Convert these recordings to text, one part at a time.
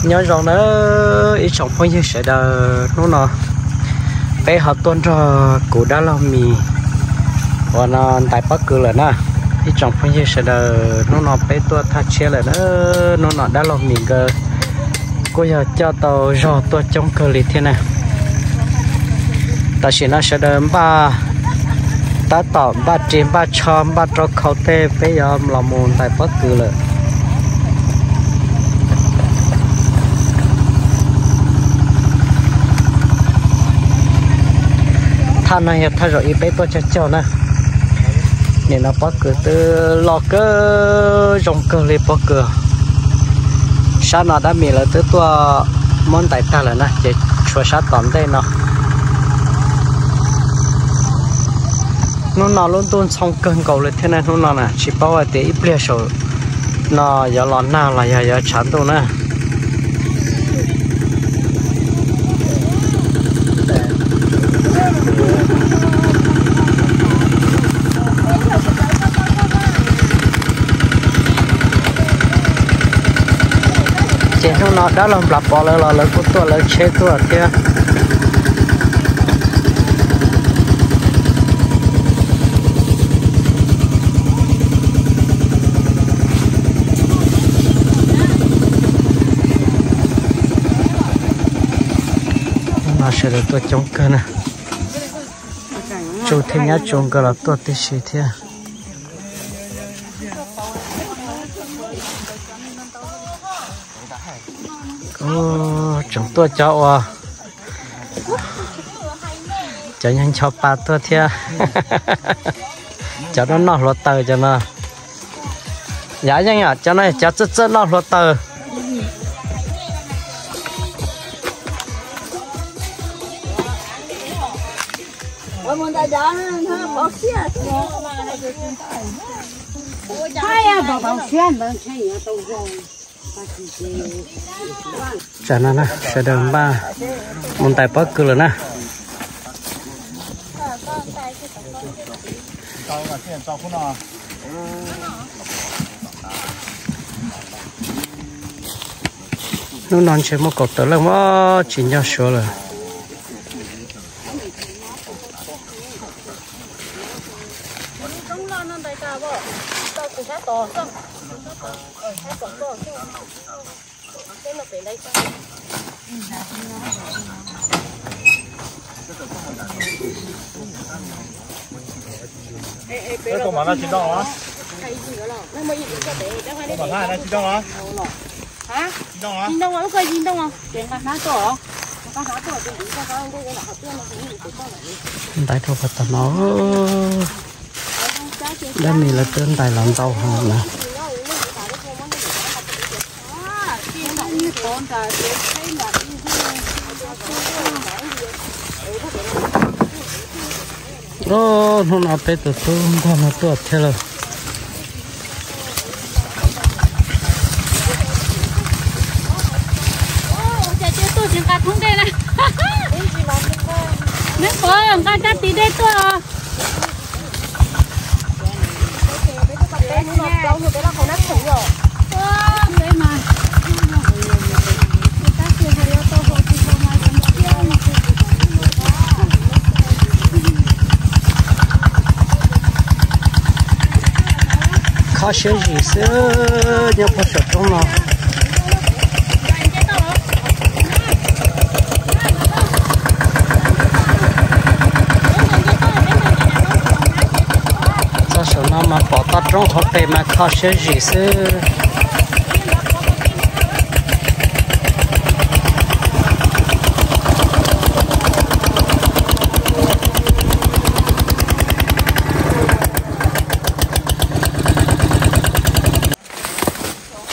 Nyob zoo nawb ib tsoom phooj ywg sawv daws, hnub no peb ho tuaj nrog kuv dab laug Mis uas no ntais pob kws lawm na. Ib tsoom phooj ywg sawv daws, hnub no peb tuaj thaj tshiab lawm na. Hnub no dab laug Mis nkawd kuj yog coj tau zog tuaj coob kawg li thiab na. Tam sim no sawv daws npaj, tab tom npaj ris npaj tsho npaj rau khau tej, peb yuav los mus ntais pob kws lawm. Thaj no yog thaj zaum ib peb tuaj cog cog na. Nim no pob kws twb loj kawg, zoo kawg li pob kws. Sab no dab Mis lawv twb tuaj muab ntais tag lawm na, ces tshuav sab tom ntej no. Hnub no lub ntuj ntxhoo kawg nkaus li thiab na, hnub no na tsis paub hais tias ib pliag saum no yuav los nag los yog yuav tshav ntuj na. Ces hnub no dab laug Nplas Pov lawv los lawv kuj tuaj lawv tsheb tuaj thiab. No sawv daws tuaj coob kawg na. Tsu thiab nyab Tsu nkawd los tuaj tib si thiab. Tseem tuaj cov uas, cov nyob ncho pa tuaj thiab. Cov noj noj hluav taws cov no. Yav yeej cov no cov txawj txawj noj hluav taws. Tsam no na sawv daws npaj mus ntais pob kws lawm na. Hnub no ntshe muaj kaum tawm leej os, tsis nco suav lawm. Ntais rau qhov tom no, dab Mis lawv twb ntais los ntau heev na. Hnub no peb tus tub npog no tuaj thiab lawm. Neb puas nqa caj tiv dej tuaj? Kho siab zim xwb nyob puag saum roob no. Txog saum no mas pom toj roob hauv pes mas kho siab zim xwb.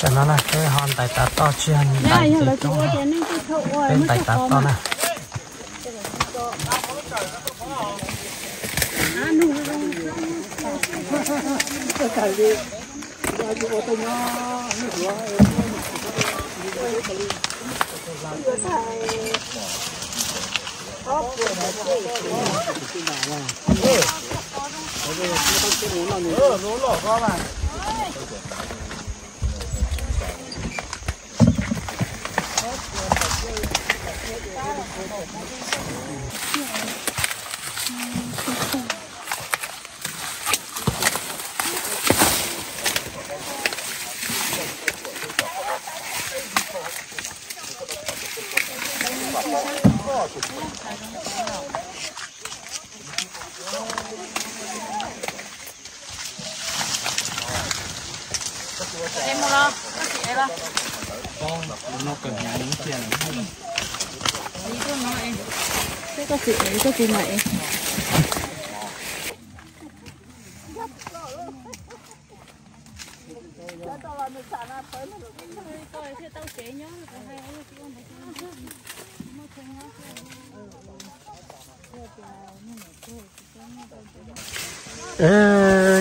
Tam no na peb ho ntais tav toj tsis yog ntais ntses roob, peb ntais tav toj na.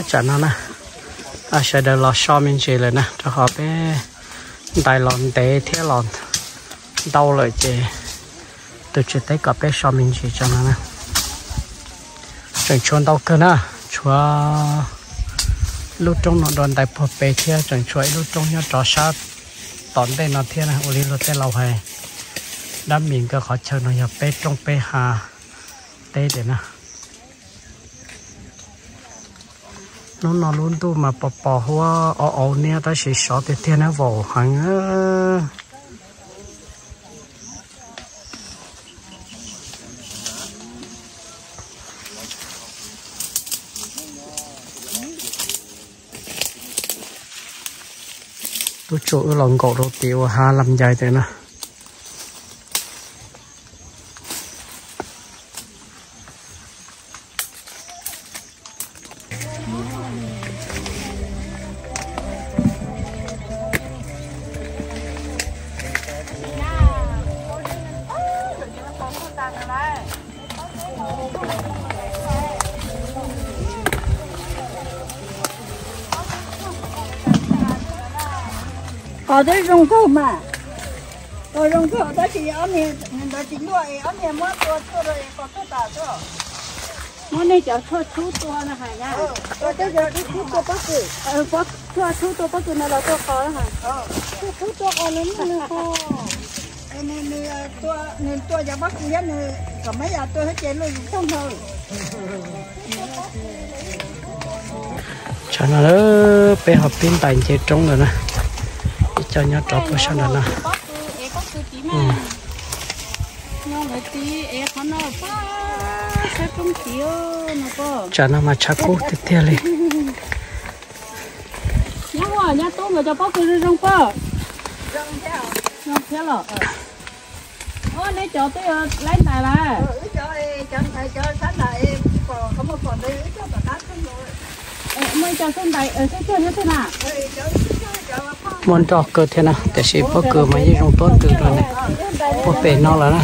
Tsam no na, sawv daws los so me ntsis lawm na, rau qhov peb ntais los ntev thiab los ntau lawm ces tus tswv teb kom peb so me ntsis tsam no na. Tseem tshuav ntau kawg na, tshuav lub roob no dua ntais puag pem thiab tseem tshuav ib lub roob nyob rov sab tom ntej no thiab na. Ua li luag tej laus hais, dab mis nkawd qhov chaw no yog peb roob peb hav teb tiag na. Hnub no lub ntuj mas pos pos huab auv auv niab tab sis sov tiag tiag na, vaum heev. Tub tsuas wb los nkaum rau tim uas hav lam ncais tiag na. Qos twb zoo kawg mas, qos zoo kawg tab sis ob niag ntawd tsis luaj es ob niag muab tua tuaj rau es qos tuaj tas xwb. Muab nej cov tshuaj tshub tua no hais na. Tua tej cov tshuaj tshub tua pob kws, tshuaj tshub tua pob kws no los tua qos na hais. Tshuaj tshub tua qos no nws qos, nws tua cov pob kws thiab nws kom maiv yam tua thiab ces luj zus tag nrho. Tsam no peb ho pib ntais nce roob lawm na, ib co nyob rov puag sab nram no. Tsam no mas tshav kub tiag tiag li. Nyob ua nyob tub nkawd cov pob kws zoo zoo poj. Zoo thiab los. Neb cov twb yuav laib ntais lawm. Muaj nroj kawg thiab na, tiam sis pob kws mas yeej zoo tuab ntws rau puag pem no lawm na.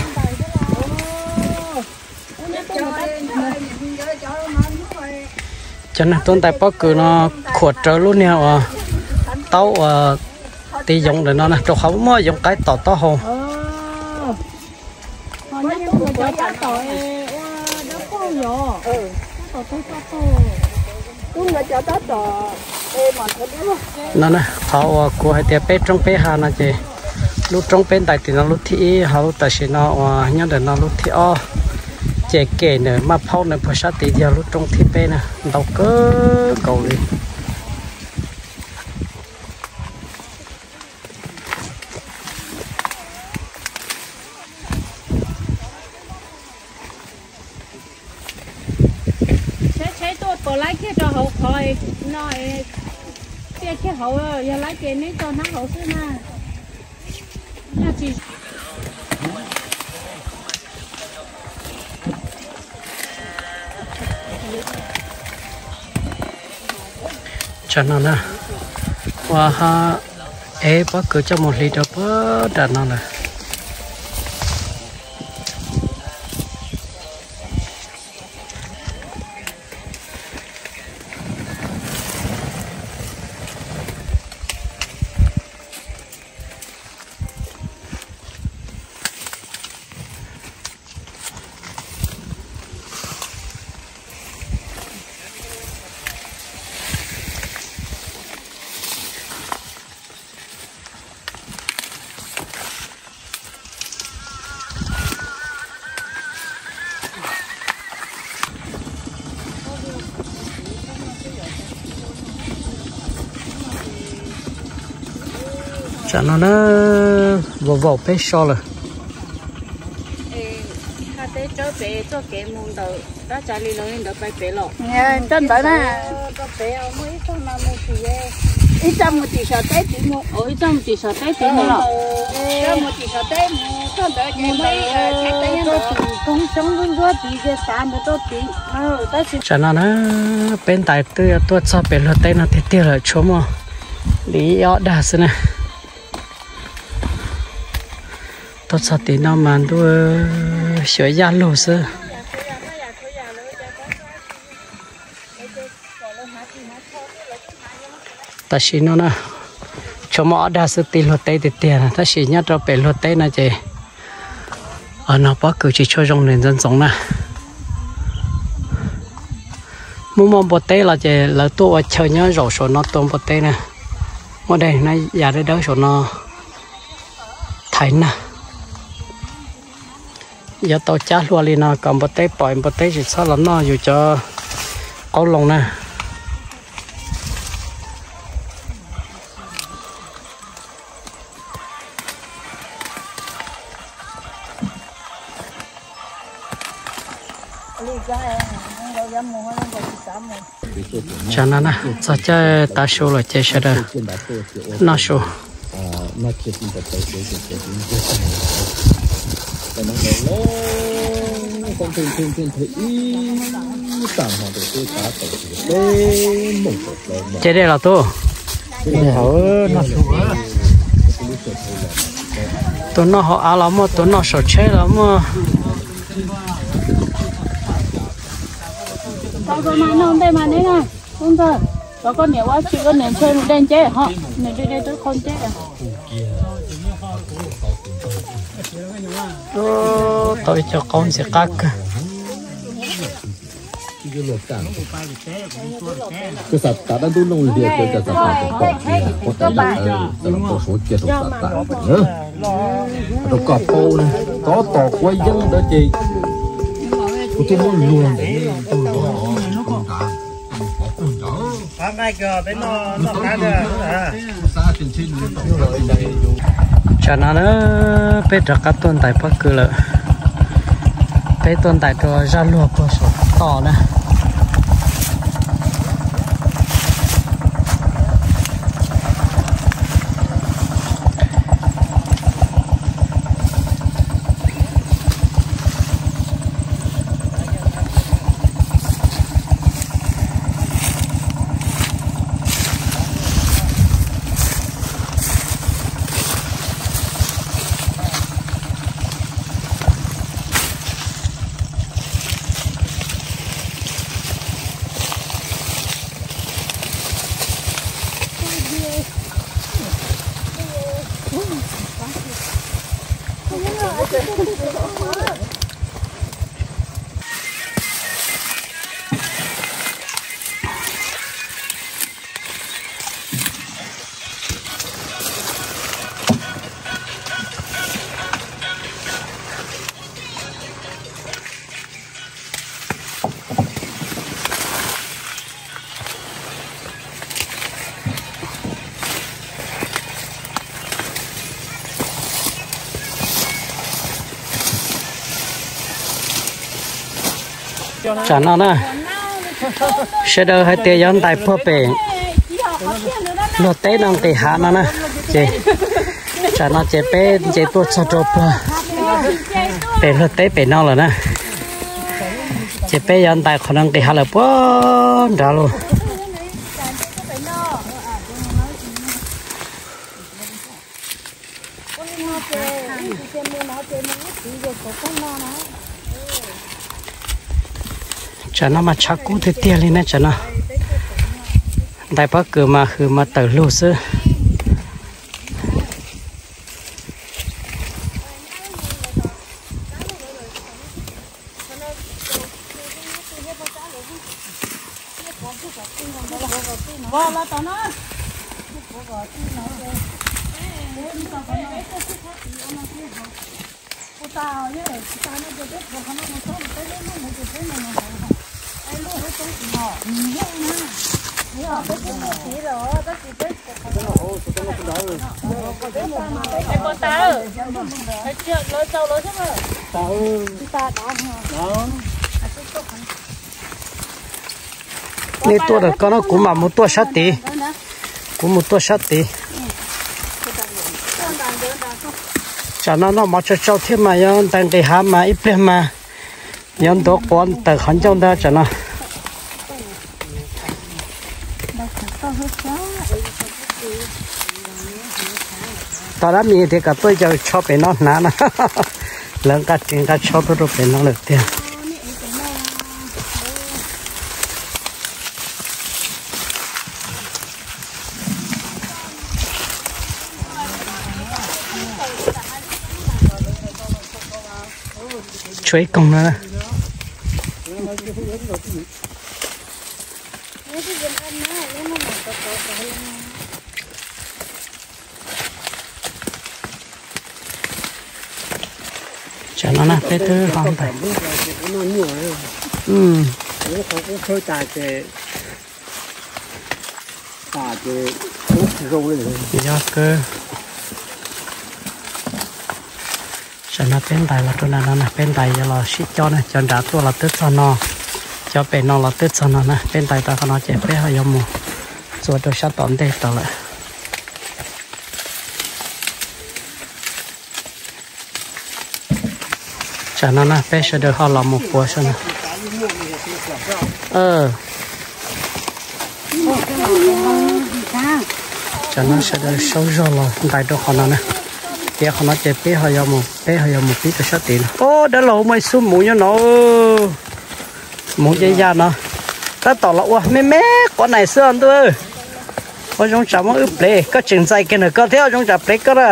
Cov neeg tuaj ntais pob kws no khuam rawv lub niag uas taub uas tiv yoov ntawm no na, rau qhov muaj yoov qaib tom taub hau. No na, qhov uas kuv hais tias peb roob peb hav no ces lub roob peb ntais tim no lub thib ib, ho lub tam sim no uas nyob ntawm no lub thib ob. Ces kem ntawm maj phaub ntawd puag sab tid yog lub roob thib peb na, ntau kawg nkaus li. Tsheb tsheb tuaj puas laib kiag rau hauv qhov no, tiaj kiag hauv, yog laib ces neb tso hnab hauv xwb na. Yog tsis Tsam no na, ua ho ev pob kws coj mus hliv rau puag nram no lawm. Tsam no na, vaus vaus peb so lawm. Haj teb tsob pem txoj kev mus ntawm dab tsa li los li ntawd pais pem los. Tsob ntawd na, ib txoj mus tim saum teb tid mus, ib txoj mus tim saum teb tid mus los. Ib txoj mus tim saum teb mus txoj ntawd ces mus txoj tim koob xyoob ntsuab ntsuab tid ces xav ntawd rau tid. Tsam no na, peb ntais twb yuav tuaj txog pem luag teb no tiag tiag lawm, tshuav muaj li ib ob dag xwb na. Tuaj txog tim no mas ntuj, xyuas yaj lug xwb. Tam sim no na, tshuav muaj ob dag xwb, ti luag teb tiag tiag, tab sis nyob rau pem luag teb no ces, o, no pob kws tsis tshua zoo nws ntxoov ntxoov na. Muaj muaj npua teb los ces lawv tuaj ua chaw nyob zaum saum no tua npua teb na. Muaj daim no yam dawb dawb saum no thaiv na. Yuav tau cab hlua li no kom npua teb pom, npua teb tsis txhob los noj yus cov qoob loo na. Tsam no na, txog caij tav su lawm ces sawv daws noj su. Ces dej los tub. Tus noj hauv av los muaj, tus noj saum tsheb los muaj. Tau mas noj ntej mas neb na, tub ntxawg, cov koj niam ua tsis koj niam ntshe nws dej nceb ho, nws dej dej twb qhau nceb. Tau ib co qaub ntxim qab kawg. Rau kom paub na, tos tos quav yeeb ntawd ces kuv twb muab luag ntawm ntawd. Tsam no na, peb rov qab tuaj ntais pob kws lawm. Peb tuaj ntais rau zaj luag puag saum toj na. Tsam no na, sawv daws hais tias yuav ntais puag pem luag teb no nqis hav no na, ces tsam no ces peb nce tuaj txog rau puag pem luag teb pem no lawm na, ces peb yuav ntais qhov no nqis hav lawm puag nrad lauj. Tsam no mas tshav kub tiag tiag li na tsam no. Ntais pob kws mas hws mas tawm lug xwb. Nej tuaj ntawm ko no, kuv mam mus tuaj sab tid. Kuv mus tuaj sab tid. Tsam no noj mov tsau tsau thiab mas yuav ntais nqis hav mas ib pliag mas yuav ntuav quav tawm qhov ncauj ntag tsam no. Tau dab mis tias kom tuaj caw tsho pem no hnav na. Lawv nqa ris nqa tsho tuaj rau pem no lawm tiag. Tshuav ib koog no. Tsam no na peb twb ho ntais. Yog kawg. Tsam no peb ntais los rau nram no na, peb ntais yuav los sib cob na, cov nrad tuaj los twb txog no, cov pem no los twb txog no na, peb ntais tau qhov no ces peb ho yuav mus txua rau sab tom ntej tod lawm. Tsam no na peb sawv daws ho los mus puav sab no. Tsam no sawv daws saub zog los ntais rau qhov no na. Tiav qhov no ces peb ho yuav mus, peb ho yuav mus pib rau sab tid no. Ob, dab laug muaj ib xub muv nyob no. Muv ya ya no. Tab tom los ua me me quav nais xwb os ntuj. Ua zoo tsam muab wb plev, koj tseem ntxais kiag ntawm koj thiab, ua zoo tsam plev koj na.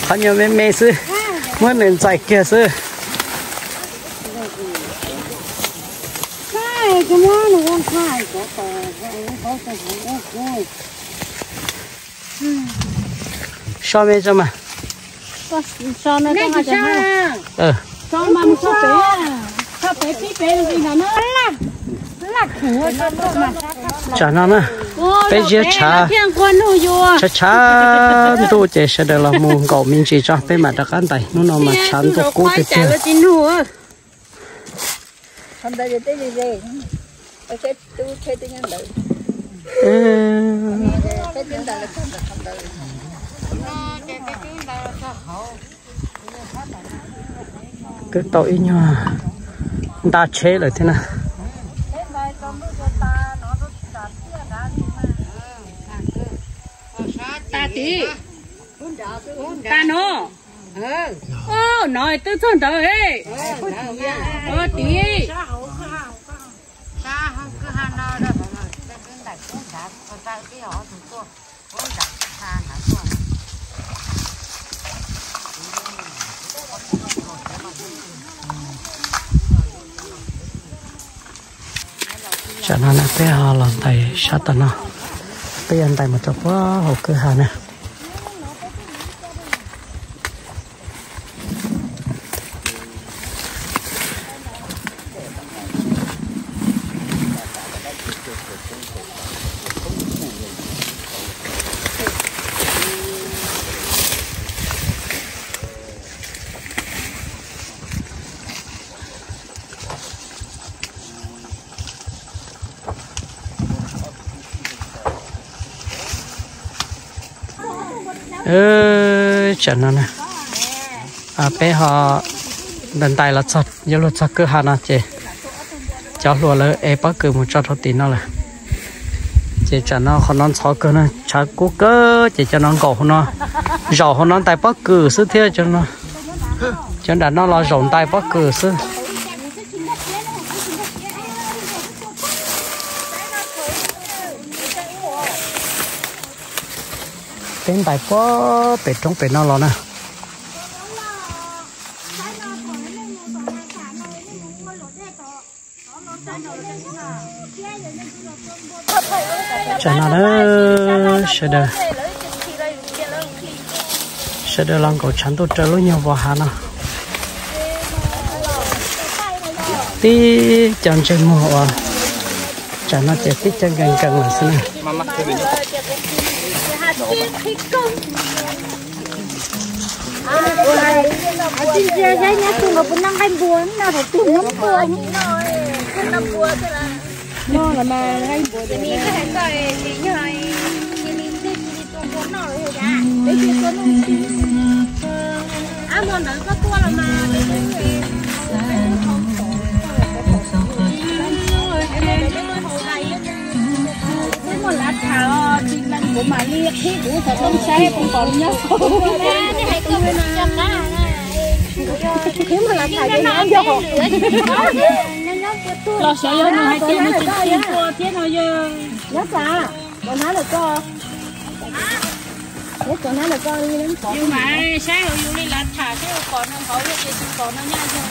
Qhov nyuag me me xwb, muab nws ntxais kiag xwb. So me tso mas. Tsam no na, peb ziab tshav, tshav tshav ntuj ces sawv daws los mus nkaum me ntsis tso, peb mam rov qab ntais, hnub no mas tshav ntuj kub tiag tiag. Twb tau ib nyuag nta tsheb lawm thiab na. Tas tim. Tas no. No twb txog ntawd. Tim. Tsam no na peb ho los ntais sab tom no, peb yuav ntais mus rau puag hauv kwj ha na. Tsam no na, peb ho ntais ntais los txog, yuav luag txog kwj ha no ces cov hluas lawv ev pob kws mus tso rau tim no lawm. Ces tsam no qhov no ntxhov kawg na, tshav kub kawg ces cov no nkaum hauv no, zaum hauv no ntais pob kws xwb thiab. Cov nram no los zaum ntais pob kws xwb. Peb ntais puag pem roob pem no los na. Tsam no na, sawv daws, sawv daws los nkaum tshav ntuj raws lub nyuag vos hav no. Tib co ntsej muag uas Tsam no ces tib co nkees nkees lawm xwb na. Los xyov yog nws hais tias nws tsis tsis ua thiab no yog. Nyob tsa, ua nab lawm ko. Nyob tsa nab lawm ko. Yus mas saib hauv yus li lav tham saib yus pom nws hauv yog tias tsis pom no nyaj yog.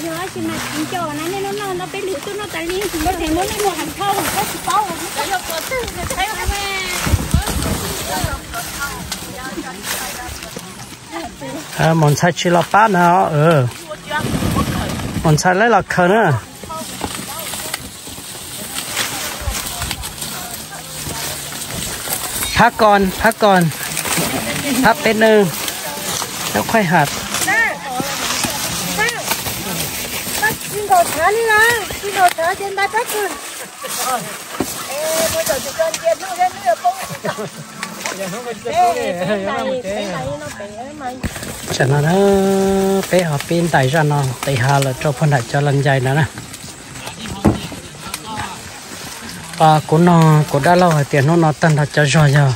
Yog tsis mas tsis nco na nej noj noj no peb lwm tuaj noj tas li, tsis nco ces muab nej muag heev thauj, koj tsis paub. Mus ntxhais tsis los pab na. Mus ntxhais lawv los khaws na. Phab kon, phab kon, phab peb neeg, nyob qhuaib has. Tsam no na, peb ho pib ntais zaj no tes ha lawm rau pog nram cov los ncaim no na. Kuv no kuv dab laug hais tias hnub no tag nrho cov zog yog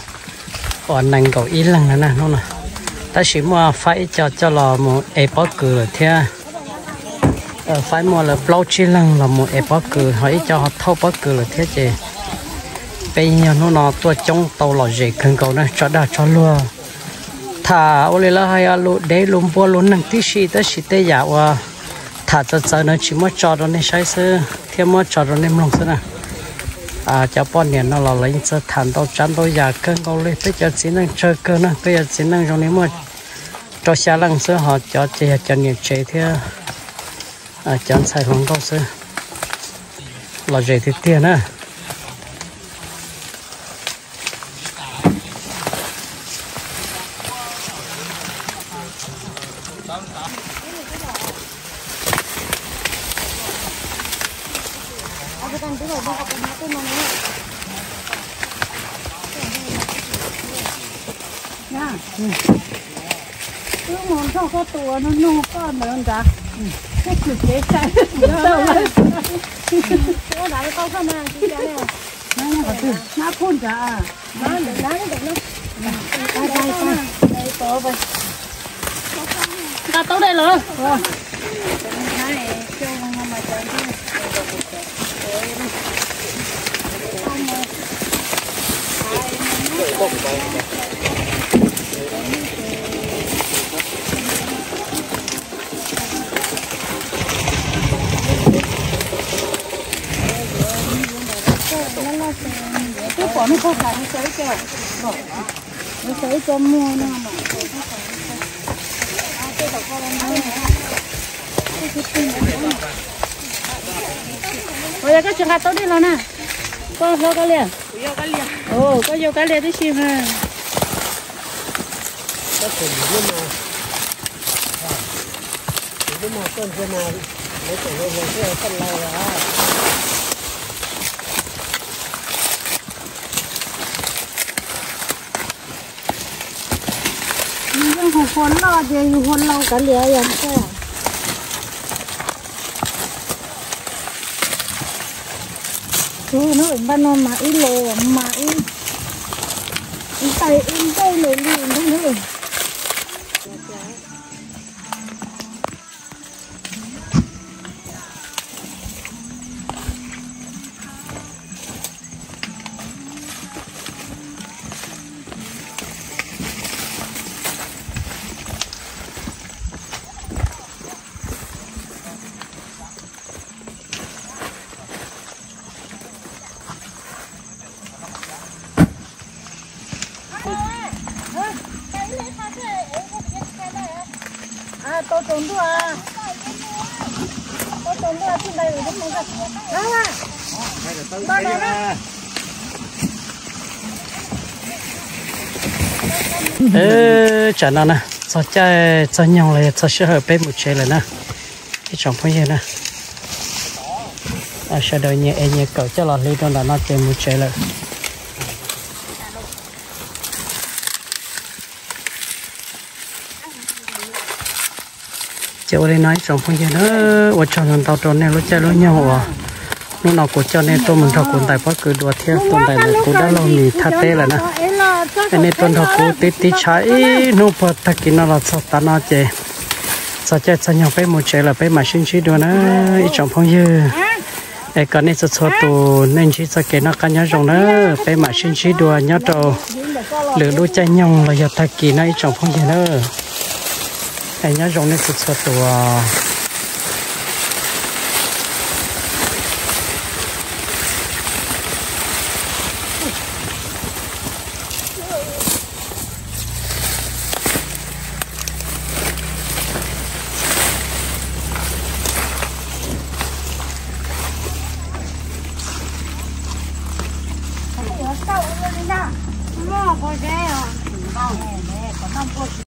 uas nees nkaum ib leeg no na hnub no, tab sis muaj faib ib co coj los mus ev pob kws lawm thiab. Faib muaj lawv plaub tsib leeg los mus ev pob kws, ho ib co ho thauj pob kws lawm thiab ces peb yog hnub no tuaj coob tau lom zem kawg nkaus na, tso dag tso luag. Tham ua li lawv hais lus dev lus npua lus neeg tib si, tab sis tej yam uas tham txawv txawv na tsis muab tso rau nej saib xwb thiab muab tso rau nej mloog xwb na. Cov poj niam no los lawv yeej txawj tham ntau tsav ntau yam kawg nkaus li, peb cov txiv neej tsawg kawg na, peb cov txiv neej zoo li muaj rau xya leej xwb, ho cov ces yog cov niam tsev thiab cov ntxhais hluas nkauj xwb. Lom zem tiag tiag na. Wb mus nrog koj tus ua nug nug koj ntawd nrad, thiab khwv kev sai tsis tau lawm. Nab phuj nrad. Nqa taub dej los. Twb pom nej pog tham nws xaws ib co, nws xaws ib co muag no. Ua yog koj tsis nqa taub dej los na, koj hlob koj liam, koj yau kab liam tib si mas. Yus yeej hu hua loj ces yus hua laus kav liam yog thiab. Tus no npaj no mas ib los mas ib, ib ntais ib ntais lawm li ntag na. Tau tsaus ntuj, tau tsaus ntuj tij ntais lawm. Tsam no na, txog caij txog nyoog los yog txog sij hawm peb mus tsev lawm na, ib tsoom phooj ywg na. Sawv daws nyias ev nyias kawm coj los hliv rau nram no ces mus tsev lawm. Ces ua li no ib tsoom phooj ywg na, ua tsaug ntau ntau rau nej lub caij lub nyoog uas hnub no kuv coj nej tuaj mus nrog kuv ntais pob kws dua thiab tuaj ntais ntawm kuv dab laug Mis thaj teb lawm na. Es nej tuaj nrog kuv tib tib tshav ib hnub puag tag kis no los txog tav no ces txog caij txog nyoog peb mus tsev lawm, peb mam sib ntsib dua na ib tsoom phooj ywg. Es kom nej txhua txhua tus nej ntsib txoj kev noj qab nyob zoo na, peb mam sib ntsib dua nyob rau lwm lub caij nyoog los yog tag kis no ib tsoom phooj ywg na. Es nyob zoo nej txhua txhua tus.